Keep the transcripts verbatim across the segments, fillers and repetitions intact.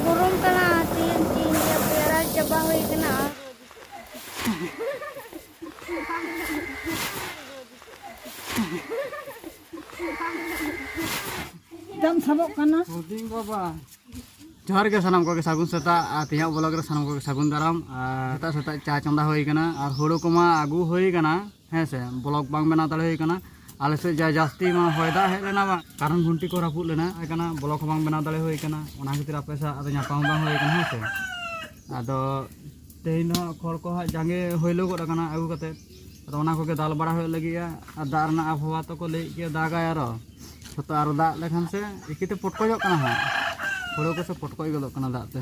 ᱜᱚᱨᱚᱢ ᱠᱟᱱᱟ, ᱛᱮᱦᱮᱧ ᱛᱮᱦᱮᱧ ᱜᱮ ᱵᱮᱨᱟᱞ ᱪᱟᱵᱟ ᱦᱩᱭ ᱠᱟᱱᱟ᱾ ᱫᱟᱢ ᱥᱟᱵᱚᱜ ᱠᱟᱱᱟ᱾ ᱦᱩᱰᱤᱧ ᱵᱟᱵᱟ᱾ ᱡᱚᱦᱟᱨ ᱜᱮ ᱥᱟᱱᱟᱢ ᱠᱚᱜᱮ, ᱥᱟᱹᱜᱩᱱ ᱥᱮᱛᱟᱜ᱾ ᱟᱨ ᱛᱮᱦᱮᱧᱟᱜ ᱵᱞᱚᱜ ᱨᱮ ᱥᱟᱱᱟᱢ ᱠᱚᱜᱮ ᱥᱟᱹᱜᱩᱱ ᱫᱟᱨᱟᱢ᱾ ᱟᱨ ᱥᱮᱛᱟᱜ ᱥᱮᱛᱟᱜ ᱪᱟ ᱪᱚᱸᱫᱟ ᱦᱩᱭ ᱠᱟᱱᱟ ᱟᱨ ᱦᱳᱲᱳ ᱠᱚᱢᱟ ᱟᱹᱜᱩ ᱦᱩᱭ ᱠᱟᱱᱟ, ᱦᱮᱸ ᱥᱮ᱾ ᱵᱞᱚᱜ ᱵᱟᱝ ᱵᱮᱱᱟᱣ ᱫᱟᱲᱮ ᱦᱩᱭ ᱠᱟᱱᱟ᱾ ᱟᱞᱮ ᱥᱮᱫ ᱡᱟ ᱡᱟᱹᱥᱛᱤ ᱢᱟ ᱦᱚᱭ ᱫᱟᱜ ᱦᱮᱡ ᱞᱮᱱᱟ, ᱵᱟᱝ ᱠᱟᱨᱮᱱᱴ ᱠᱷᱩᱱᱴᱤ ᱠᱚ ᱨᱟᱹᱯᱩᱫ ᱞᱮᱱᱟ, ᱦᱩᱭ ᱠᱟᱱᱟ, ᱵᱞᱚᱜ ᱦᱚᱸ ᱵᱟᱝ ᱵᱮᱱᱟᱣ ᱫᱟᱲᱮ ᱦᱩᱭ ᱠᱟᱱᱟ᱾ ᱚᱱᱟ ᱠᱷᱟᱹᱛᱤᱨ ᱟᱯᱮ ᱥᱟᱶ ᱟᱫᱚ ᱧᱟᱯᱟᱢ ᱦᱚᱸ ᱵᱟᱝ ᱦᱩᱭ ᱠᱟᱱᱟ, ᱦᱮᱸ ᱥᱮ᱾ ᱟᱫᱚ ᱛᱮᱦᱮᱧ ᱫᱚ ᱦᱟᱸᱜ ᱠᱷᱚᱲ ᱠᱚ ᱦᱟᱸᱜ ᱡᱟᱸᱜᱮ ᱦᱩᱭᱞᱟᱹ ᱜᱚᱫ ᱟᱠᱟᱱᱟ ᱟᱹᱜᱩ ᱠᱟᱛᱮᱫ᱾ ᱟᱫᱚ ᱚᱱᱟ ᱠᱚᱜᱮ ᱫᱟᱞ ᱵᱟᱲᱟ ᱦᱩᱭᱩᱜ ᱞᱟᱹᱜᱤᱫᱼᱟ᱾ ᱟᱨ ᱫᱟᱜ ᱨᱮᱱᱟᱜ ᱟᱵᱚᱦᱟᱣᱟ ᱛᱚᱠᱚ ᱞᱟᱹᱭᱮᱫ ᱜᱮᱭᱟ ᱫᱟᱜᱟᱭ ᱟᱨᱚ᱾ ᱡᱷᱚᱛᱚ ᱟᱨᱚ ᱫᱟᱜ ᱞᱮᱠᱷᱟᱱ ᱥᱮ ᱮᱠᱤᱛᱮ ᱯᱚᱴᱠᱚᱡᱚᱜ ᱠᱟᱱᱟ ᱦᱟᱸᱜ᱾ ᱦᱳᱲᱳ ᱠᱚ ᱥᱮ ᱯᱚᱴᱠᱚᱡ ᱜᱚᱫᱚᱜ ᱠᱟᱱᱟ ᱫᱟᱜ ᱛᱮ᱾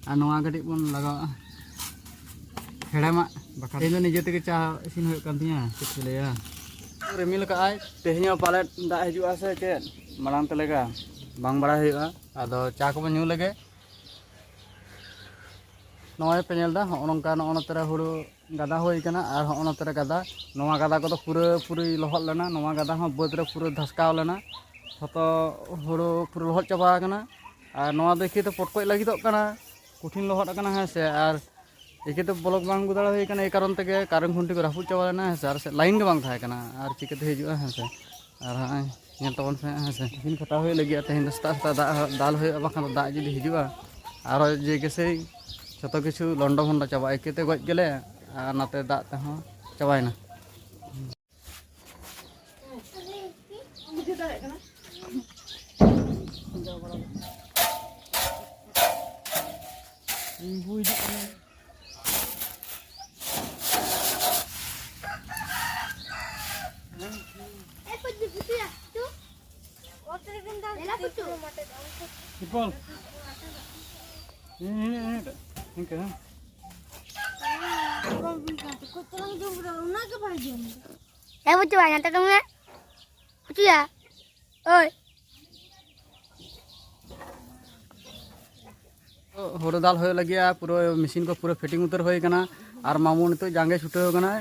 ᱟᱨ ᱱᱚᱣᱟ ᱠᱟᱹᱴᱤᱡ ᱵᱚᱱ ᱞᱟᱜᱟᱣᱟᱜᱼᱟ ᱦᱮᱲᱮᱢᱟᱜ, ᱵᱟᱠᱷᱟᱱ ᱛᱮᱦᱮᱧ ᱫᱚ ᱱᱤᱡᱮ ᱛᱮᱜᱮ ᱪᱟ ᱤᱥᱤᱱ ᱦᱩᱭᱩᱜ ᱠᱟᱱ ᱛᱤᱧᱟᱹ, ᱪᱮᱫ ᱠᱚ ᱞᱟᱹᱭᱟ᱾ ᱨᱤᱢᱤᱞ ᱠᱟᱜᱼᱟᱭ, ᱛᱮᱦᱮᱧ ᱦᱚᱸ ᱯᱟᱞᱮᱫ ᱫᱟᱜ ᱦᱤᱡᱩᱜᱼᱟ ᱥᱮ ᱪᱮᱫ, ᱢᱟᱲᱟᱝ ᱛᱮ ᱞᱮᱠᱟ ᱵᱟᱝ ᱵᱟᱲᱟᱭ ᱦᱩᱭᱩᱜᱼᱟ᱾ ᱟᱫᱚ ᱪᱟ ᱠᱚᱵᱚᱱ ᱧᱩ ᱞᱮᱜᱮ᱾ ᱱᱚᱜᱼᱚᱭ ᱯᱮ ᱧᱮᱞ ᱮᱫᱟ, ᱦᱚᱸᱜᱼᱚ ᱱᱚᱝᱠᱟ ᱱᱚᱜᱼᱚ ᱱᱚᱛᱮ ᱨᱮ ᱦᱩᱲᱩ ᱜᱟᱫᱟ ᱦᱩᱭ ᱠᱟᱱᱟ ᱟᱨ ᱦᱚᱸᱜᱼᱚ ᱱᱚᱛᱮ ᱨᱮ ᱜᱟᱫᱟ᱾ ᱱᱚᱣᱟ ᱜᱟᱫᱟ ᱠᱚᱫᱚ ᱯᱩᱨᱟᱹ ᱯᱩᱨᱤ ᱞᱚᱦᱚᱫ ᱞᱮᱱᱟ᱾ ᱱᱚᱣᱟ ᱜᱟᱫᱟ ᱦᱚᱸ ᱵᱟᱹᱫᱽ ᱨᱮ ᱯᱩᱨᱟᱹ ᱫᱷᱟᱥᱠᱟᱣ ᱞᱮᱱᱟ᱾ ᱡᱷᱚᱛᱚ ᱦᱩᱲᱩ ᱯᱩᱨᱟᱹ ᱞᱚᱦᱚᱫ ᱪᱟᱵᱟ ᱟᱠᱟᱱᱟ᱾ ᱟᱨ ᱱᱚᱣᱟ ᱫᱚ ᱮᱠᱤ ᱛᱮ ᱯᱚᱴᱠᱚᱡ ᱞᱟᱹᱜᱤᱫᱚᱜ ᱠᱟᱱᱟ, ᱠᱚᱴᱷᱤᱱ ᱞᱚᱦᱚᱫ ᱟᱠᱟᱱᱟ, ᱦᱮᱸ ᱥᱮ᱾ ᱟᱨ ᱮᱠᱤ ᱛᱮ ᱵᱞᱚᱜ ᱵᱟᱝ ᱟᱹᱜᱩ ᱫᱟᱲᱮ ᱦᱩᱭ ᱠᱟᱱᱟ, ᱮᱭ ᱠᱟᱨᱚᱱ ᱛᱮᱜᱮ ᱠᱟᱨᱮᱱᱴ ᱠᱷᱩᱱᱴᱤ ᱠᱚ ᱨᱟᱹᱯᱩᱫ ᱪᱟᱵᱟ ᱞᱮᱱᱟ, ᱦᱮᱸ ᱥᱮ᱾ ᱟᱨ ᱥᱮ ᱞᱟᱭᱤᱱ ᱜᱮ ᱵᱟᱝ ᱛᱟᱦᱮᱸ ᱠᱟᱱᱟ, ᱟᱨ ᱪᱤᱠᱟᱹᱛᱮ ᱦᱤᱡᱩᱜᱼᱟ, ᱦᱮᱸ ᱥᱮ᱾ ᱟᱨ ᱦᱚᱸᱜᱼᱚᱭ ᱧᱮᱞ ᱛᱟᱵᱚᱱ ᱯᱮ, ᱦᱮᱸ ᱥᱮ᱾ ᱤᱥᱤᱱ ᱠᱷᱟᱴᱟᱣ ᱦᱩᱭᱩᱜ ᱞᱟᱹᱜᱤᱫ, ᱟᱨ ᱛᱮᱦᱮᱧ ᱫᱚ ᱥᱮᱛᱟᱜ ᱥᱮᱛᱟᱜ ᱫᱟᱜ, ᱫᱟᱞ ᱦᱩᱭᱩᱜᱼᱟ, ᱵᱟᱠᱷᱟᱱ ᱫᱚ ᱫᱟᱜ ᱡᱩᱫᱤ ᱦᱤᱡᱩᱜᱼᱟ, ᱟᱨᱚ ᱡᱮ ᱠᱮᱥᱮᱭ ᱡᱷᱚᱛᱚ ᱠᱤᱪᱷᱩ ᱞᱚᱱᱰᱚ ᱵᱷᱚᱱᱰᱚ ᱪᱟᱵᱟᱜᱼᱟ, ᱮᱠᱤ ᱛᱮ ᱜᱚᱡ ᱜᱮᱞᱮ, ᱟᱨ ᱱᱟᱛᱮ ᱫᱟᱜ ᱛᱮᱦᱚᱸ ᱪᱟᱵᱟᱭᱮᱱᱟ᱾ ᱯᱤᱯᱚᱞ᱾ ᱦᱮᱸ, ᱦᱮᱸ, ᱦᱮᱸ, ᱤᱱᱠᱟᱹ, ᱦᱮᱸ᱾ ᱮ ᱵᱩᱪᱩ ᱵᱟᱭ ᱧᱟᱢ ᱛᱟᱞᱟᱝ ᱢᱮ᱾ ᱵᱩᱪᱩᱭᱟ᱾ ᱳᱭ᱾ ᱦᱳᱲᱳ ᱫᱟᱞ ᱦᱩᱭᱩᱜ ᱞᱟᱹᱜᱤᱫᱼᱟ, ᱯᱩᱨᱟᱹ ᱢᱮᱥᱤᱱ ᱠᱚ ᱯᱩᱨᱟᱹ ᱯᱷᱤᱴᱤᱝ ᱩᱛᱟᱹᱨ ᱦᱩᱭ ᱠᱟᱱᱟ᱾ ᱟᱨ ᱢᱟᱢᱩ ᱱᱤᱛᱚᱜ ᱡᱟᱸᱜᱮ ᱪᱷᱩᱴᱟᱹᱣ ᱠᱟᱱᱟᱭ᱾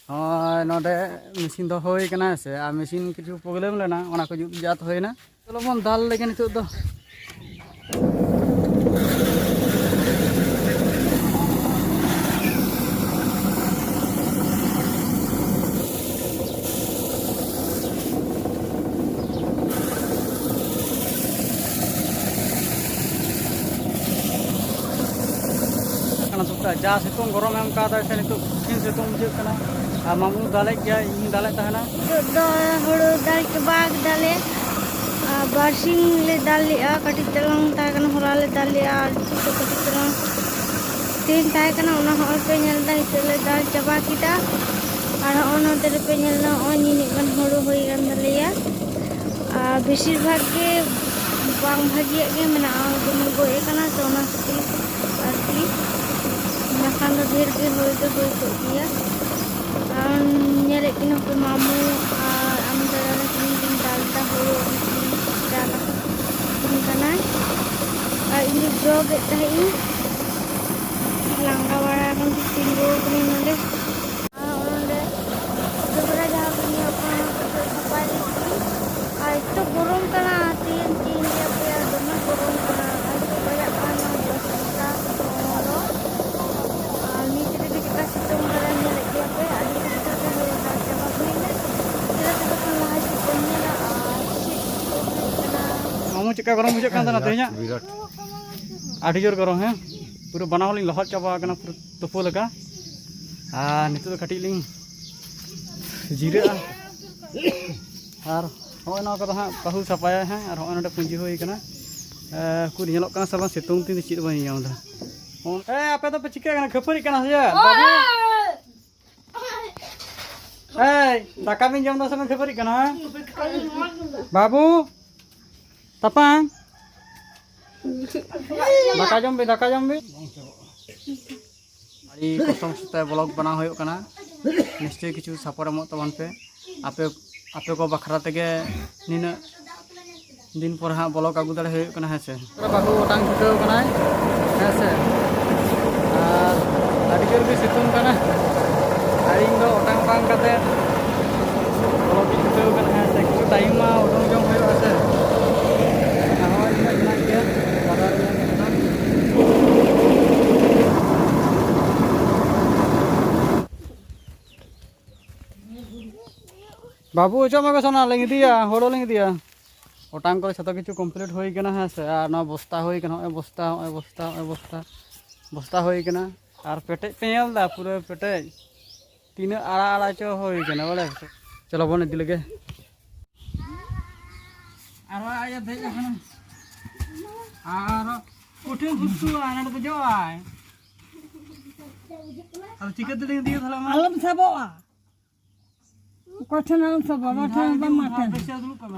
ᱱᱚᱜᱼᱚᱭ ᱱᱚᱰᱮ ᱢᱮᱥᱤᱱ ᱫᱚᱦᱚ ᱦᱩᱭ ᱠᱟᱱᱟ, ᱦᱮᱸ ᱥᱮ, ᱟᱨ ᱢᱮᱥᱤᱱ ᱠᱤᱪᱷᱩ ᱯᱨᱚᱵᱞᱮᱢ ᱞᱮᱱᱟ, ᱚᱱᱟ ᱠᱚ ᱡᱩᱛ ᱡᱟᱛ ᱦᱩᱭᱱᱟ᱾ ᱪᱚᱞᱚ ᱵᱚᱱ ᱫᱟᱞ ᱞᱮᱜᱮ ᱱᱤᱛᱚᱜ ᱫᱚ᱾ ᱡᱟ ᱥᱤᱛᱩᱝ ᱜᱚᱨᱚᱢ ᱮᱢ ᱠᱟᱫᱟᱭ ᱥᱮ, ᱱᱤᱛᱚᱜ ᱠᱚᱴᱷᱤᱱ ᱥᱤᱛᱩᱝ ᱵᱩᱡᱷᱟᱹᱜ ᱠᱟᱱᱟ᱾ ᱟᱨ ᱢᱟᱢᱩ ᱫᱟᱞᱮᱫ ᱜᱮᱭᱟ, ᱤᱧ ᱦᱚᱸᱧ ᱫᱟᱞᱮᱫ ᱛᱟᱦᱮᱱᱟ᱾ ᱱᱤᱛᱚᱜ ᱫᱚ ᱦᱩᱲᱩ ᱫᱟᱞ ᱪᱟᱵᱟ ᱠᱮᱫᱟᱞᱮ᱾ ᱟᱨ ᱵᱟᱨᱥᱤᱧ ᱞᱮ ᱫᱟᱞ ᱞᱮᱜᱼᱟ, ᱠᱟᱹᱴᱤᱡ ᱪᱟᱞᱟᱝ ᱛᱟᱦᱮᱸ ᱠᱟᱱᱟ, ᱦᱚᱞᱟ ᱞᱮ ᱫᱟᱞ ᱞᱮᱜᱼᱟ, ᱟᱨ ᱱᱤᱛᱚᱜ ᱫᱚ ᱠᱟᱹᱴᱤᱡ ᱪᱟᱞᱟᱝ ᱛᱮᱦᱮᱧ ᱛᱟᱦᱮᱸ ᱠᱟᱱᱟ, ᱚᱱᱟ ᱦᱚᱸᱜᱼᱚᱭ ᱯᱮ ᱧᱮᱞ ᱮᱫᱟ, ᱱᱤᱛᱚᱜ ᱞᱮ ᱫᱟᱞ ᱪᱟᱵᱟ ᱠᱮᱫᱟ᱾ ᱟᱨ ᱦᱚᱸᱜᱼᱚ ᱱᱚᱛᱮ ᱨᱮᱯᱮ ᱧᱮᱞ ᱮᱫᱟ, ᱱᱚᱜᱼᱚᱭ ᱱᱤᱱᱟᱹᱜ ᱜᱟᱱ ᱦᱩᱲᱩ ᱦᱩᱭ ᱠᱟᱱ ᱛᱟᱞᱮᱭᱟ᱾ ᱟᱨ ᱵᱮᱥᱤᱨ ᱵᱷᱟᱜᱽ ᱜᱮ ᱵᱟᱝ ᱵᱷᱟᱹᱜᱤᱭᱟᱜ ᱜᱮ ᱢᱮᱱᱟᱜᱼᱟ, ᱡᱮᱢᱚᱱ ᱜᱚᱡ ᱟᱠᱟᱱᱟ, ᱛᱚ ᱚᱱᱟ ᱠᱷᱟᱹᱛᱤᱨ ᱟᱨᱠᱤ᱾ ᱵᱟᱠᱷᱟᱱ ᱫᱚ ᱰᱷᱮᱨ ᱜᱮ ᱦᱩᱭ ᱫᱚ ᱦᱩᱭ ᱠᱚᱜ ᱜᱮᱭᱟ᱾ ᱟᱨ ᱧᱮᱞᱮᱫ ᱠᱤᱱᱟ ᱯᱮ ᱢᱟᱢᱩ ᱟᱨ ᱟᱢ ᱫᱟᱫᱟ ᱛᱟᱹᱠᱤᱱ ᱠᱤᱱ ᱫᱟᱞ ᱮᱫᱟ ᱦᱩᱲᱩ, ᱩᱱᱠᱤᱱ ᱪᱟᱞ ᱟᱠᱟᱱ ᱠᱟᱱᱟᱭ᱾ ᱟᱨ ᱤᱧ ᱫᱚ ᱡᱚᱜ ᱮᱫ ᱛᱟᱦᱮᱸᱫ ᱤᱧ, ᱞᱟᱸᱜᱟ ᱵᱟᱲᱟ ᱟᱠᱟᱱ ᱛᱤᱧ ᱛᱤᱸᱜᱩ ᱟᱠᱟᱱᱟᱹᱧ ᱱᱚᱰᱮ᱾ ᱟᱨ ᱱᱚᱰᱮ ᱡᱚᱵᱽᱨᱟ ᱡᱟᱦᱟᱸ ᱠᱚ ᱧᱮᱞᱚᱜ ᱠᱟᱱᱟ, ᱚᱱᱟ ᱠᱚ ᱥᱟᱯᱷᱟᱭ ᱞᱟᱹᱜᱤᱫ᱾ ᱟᱨ ᱮᱛᱚ ᱜᱚᱨᱚᱢ ᱠᱟᱱᱟ, ᱛᱮᱦᱮᱧ ᱪᱮᱫ ᱤᱧ ᱞᱟᱹᱭ ᱟᱯᱮᱭᱟ, ᱫᱚᱢᱮ ᱜᱚᱨᱚᱢ ᱠᱟᱱᱟ᱾ ᱟᱨ ᱱᱤᱛᱚᱜ ᱵᱟᱡᱟᱜ ᱠᱟᱱᱟ ᱫᱚᱥᱴᱟ ᱯᱚᱱᱨᱚ᱾ ᱟᱨ ᱱᱤᱛ ᱨᱮᱜᱮ ᱪᱮᱫᱠᱟ ᱥᱤᱛᱩᱝ ᱠᱟᱫᱟ, ᱧᱮᱞᱮᱫ ᱜᱮᱭᱟ ᱯᱮ, ᱟᱹᱰᱤ ᱩᱥᱛᱟᱹᱨ ᱜᱮ ᱦᱩᱭᱩᱜᱼᱟ᱾ ᱪᱟᱵᱟ ᱦᱩᱭᱱᱟ᱾ ᱪᱮᱫᱟᱜ ᱪᱮᱫᱟᱜ ᱠᱷᱟᱱ ᱞᱟᱦᱟ ᱥᱮᱫ ᱵᱚᱱ ᱧᱮᱞᱟ ᱟᱨ ᱪᱮᱫ ᱪᱤᱠᱟᱹ ᱦᱩᱭᱩᱜ ᱠᱟᱱᱟ᱾ ᱢᱟᱢᱩ, ᱪᱮᱫᱠᱟ ᱜᱚᱨᱚᱢ ᱵᱩᱡᱷᱟᱹᱜ ᱠᱟᱱ ᱛᱟᱦᱮᱱᱟ ᱛᱮᱦᱮᱧᱟᱜ? ᱵᱤᱨᱟᱴ᱾ ᱟᱹᱰᱤ ᱡᱳᱨ ᱜᱚᱨᱚᱢ, ᱦᱮᱸ? ᱯᱩᱨᱟᱹ ᱵᱟᱱᱟ ᱦᱚᱲ ᱞᱤᱧ ᱞᱚᱦᱚᱫ ᱪᱟᱵᱟ ᱟᱠᱟᱱᱟ, ᱯᱩᱨᱟᱹ ᱛᱩᱯᱩ ᱞᱮᱠᱟ᱾ ᱟᱨ ᱱᱤᱛᱚᱜ ᱫᱚ ᱠᱟᱹᱴᱤᱡ ᱞᱤᱧ ᱡᱤᱨᱟᱹᱜᱼᱟ᱾ ᱟᱨ ᱦᱚᱸᱜᱼᱚᱭ ᱱᱚᱣᱟ ᱠᱚᱫᱚ ᱦᱟᱸᱜ ᱵᱟᱹᱦᱩ ᱥᱟᱯᱷᱟᱭᱟᱭ ᱦᱟᱸᱜ᱾ ᱟᱨ ᱦᱚᱸᱜᱼᱚᱭ ᱱᱚᱰᱮ ᱯᱩᱸᱡᱤ ᱦᱩᱭ ᱠᱟᱱᱟ᱾ ᱮ, ᱩᱠᱩᱨ ᱧᱮᱞᱚᱜ ᱠᱟᱱᱟ ᱥᱮ ᱵᱟᱝ? ᱥᱤᱛᱩᱝ ᱛᱮ ᱪᱮᱫ ᱵᱟᱹᱧ ᱧᱮᱞ ᱧᱟᱢ ᱮᱫᱟ᱾ ᱦᱚᱸ, ᱮ, ᱟᱯᱮ ᱫᱚᱯᱮ ᱪᱤᱠᱟᱹᱜ ᱠᱟᱱᱟ? ᱠᱷᱟᱹᱯᱟᱹᱨᱤᱜ ᱠᱟᱱᱟ ᱥᱮ ᱪᱮᱫ? ᱵᱟᱹᱵᱩ? ᱮᱭ, ᱫᱟᱠᱟ ᱵᱤᱱ ᱡᱚᱢ ᱮᱫᱟ ᱥᱮ ᱵᱤᱱ ᱠᱷᱟᱹᱯᱟᱹᱨᱤᱜ ᱠᱟᱱᱟ, ᱦᱮᱸ? ᱵᱟᱹᱵᱩ, ᱛᱟᱯᱟᱝ, ᱫᱟᱠᱟ ᱡᱚᱢ ᱵᱤᱱ, ᱫᱟᱠᱟ ᱡᱚᱢ ᱵᱤᱱ᱾ ᱟᱹᱰᱤ ᱠᱚᱥᱴᱚ ᱢᱚᱥᱴᱚ ᱛᱮ ᱵᱞᱚᱜ ᱵᱮᱱᱟᱣ ᱦᱩᱭᱩᱜ ᱠᱟᱱᱟ᱾ ᱱᱤᱥᱪᱚᱭ ᱠᱤᱪᱷᱩ ᱥᱟᱯᱳᱨᱴ ᱮᱢᱚᱜ ᱛᱟᱵᱚᱱ ᱯᱮ᱾ ᱟᱯᱮ, ᱟᱯᱮ ᱠᱚ ᱵᱟᱠᱷᱨᱟ ᱛᱮᱜᱮ ᱱᱤᱱᱟᱹᱜ ᱫᱤᱱ ᱯᱚᱨ ᱦᱟᱸᱜ ᱵᱞᱚᱜ ᱟᱹᱜᱩ ᱫᱟᱲᱮ ᱦᱩᱭᱩᱜ ᱠᱟᱱᱟ, ᱦᱮᱸ ᱥᱮ᱾ ᱵᱟᱹᱦᱩ ᱚᱴᱟᱝ ᱪᱷᱩᱴᱟᱹᱣ ᱠᱟᱱᱟᱭ, ᱦᱮᱸ ᱥᱮ᱾ ᱟᱨ ᱟᱹᱰᱤ ᱡᱳᱨ ᱜᱮ ᱥᱤᱛᱩᱝ ᱠᱟᱱᱟ᱾ ᱟᱨ ᱤᱧ ᱫᱚ ᱚᱴᱟᱝ ᱚᱴᱟᱝ ᱠᱟᱛᱮ ᱵᱞᱚᱜ ᱤᱧ ᱪᱷᱩᱴᱟᱹᱣ ᱠᱟᱱᱟ, ᱦᱮᱸ ᱥᱮ᱾ ᱠᱤᱪᱷᱩ ᱴᱟᱭᱤᱢ ᱢᱟ ᱩᱰᱩᱝ ᱡᱚᱝ ᱦᱩᱭᱩᱜᱼᱟ ᱥᱮ᱾ ᱟᱨ ᱦᱚᱸᱜᱼᱚᱭ ᱛᱤᱱᱟᱹᱜ ᱢᱮᱱᱟᱜ ᱜᱮᱭᱟ, ᱵᱟᱡᱟᱨ ᱨᱮ ᱧᱮᱞ ᱠᱟᱱᱟ᱾ ᱵᱟᱹᱵᱩ, ᱚᱪᱚᱜ ᱢᱮ ᱜᱚ ᱥᱚᱱᱟ, ᱞᱤᱧ ᱤᱫᱤᱭᱟ, ᱦᱳᱲᱳ ᱞᱤᱧ ᱤᱫᱤᱭᱟ᱾ ᱚᱴᱟᱝ ᱠᱚ ᱡᱷᱚᱛᱚ ᱠᱤᱪᱷᱩ ᱠᱚᱢᱯᱞᱤᱴ ᱦᱩᱭ ᱠᱟᱱᱟ, ᱦᱮᱸ ᱥᱮ᱾ ᱟᱨ ᱱᱚᱣᱟ ᱵᱚᱥᱛᱟ ᱦᱩᱭ ᱠᱟᱱᱟ, ᱱᱚᱜᱼᱚᱭ ᱵᱚᱥᱛᱟ, ᱱᱚᱜᱼᱚᱭ ᱵᱚᱥᱛᱟ, ᱱᱚᱜᱼᱚᱭ ᱵᱚᱥᱛᱟ᱾ ᱵᱚᱥᱛᱟ ᱦᱩᱭ ᱠᱟᱱᱟ᱾ ᱟᱨ ᱯᱮᱴᱮᱡ ᱯᱮ ᱧᱮᱞ ᱮᱫᱟ, ᱯᱩᱨᱟᱹ ᱯᱮᱴᱮᱡ᱾ ᱛᱤᱱᱟᱹᱜ ᱟᱲᱟ ᱟᱲᱟ ᱪᱚ ᱦᱩᱭ ᱠᱟᱱᱟ, ᱵᱟᱲᱟᱭ ᱯᱮ᱾ ᱪᱚᱞᱚ ᱵᱚᱱ ᱤᱫᱤ ᱞᱮᱜᱮ᱾ ᱟᱨᱚ ᱟᱡ ᱮ ᱫᱮᱡ ᱟᱠᱟᱱᱟ᱾ ᱟᱨᱚ ᱠᱚᱴᱷᱤᱱ ᱵᱩᱥᱛᱩ ᱟᱭ, ᱱᱚᱰᱮ ᱫᱮᱡᱚᱜ ᱟᱭ᱾ ᱟᱫᱚ ᱪᱤᱠᱟᱹ ᱛᱮᱞᱤᱧ ᱤᱫᱤᱭᱟ ᱛᱟᱦᱞᱮ ᱢᱟ? ᱟᱞᱚᱢ ᱥᱟᱵᱚᱜᱼᱟ᱾ ᱚᱠᱚᱭ ᱴᱷᱮᱱ ᱟᱞᱚᱢ ᱥᱟᱵᱚᱜᱼᱟ, ᱵᱟᱵᱟ ᱴᱷᱮᱱ, ᱵᱟᱝ ᱢᱟ ᱴᱷᱮᱱ᱾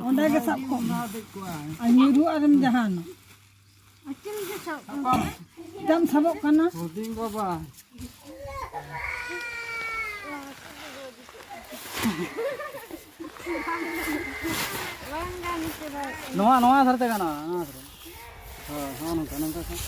ᱚᱸᱰᱮ ᱜᱮ ᱥᱟᱵ ᱠᱚᱜ ᱢᱮ᱾ ᱚᱱᱟ ᱫᱮᱡ ᱠᱚᱜᱼᱟᱭ᱾ ᱟᱨ ᱧᱩᱨᱩ ᱟᱨᱮᱢ ᱡᱟᱦᱟᱱᱟ᱾ ᱟᱹᱠᱤᱞ ᱜᱮ ᱥᱟᱵ ᱠᱚᱜ ᱢᱮ᱾ ᱪᱮᱫᱟᱜ ᱮᱢ ᱥᱟᱵᱚᱜ ᱠᱟᱱᱟ? ᱦᱩᱰᱤᱧ ᱵᱟᱵᱟ᱾ ᱱᱚᱣᱟ, ᱱᱚᱣᱟ ᱫᱷᱟᱨᱮ ᱛᱮ ᱜᱟᱱᱚᱜᱼᱟ, ᱱᱚᱣᱟ ᱫᱷᱟᱨᱮ᱾ ᱦᱳᱭ, ᱦᱚᱸ, ᱱᱚᱝᱠᱟ, ᱱᱚᱝᱠᱟ ᱠᱷᱟᱱ᱾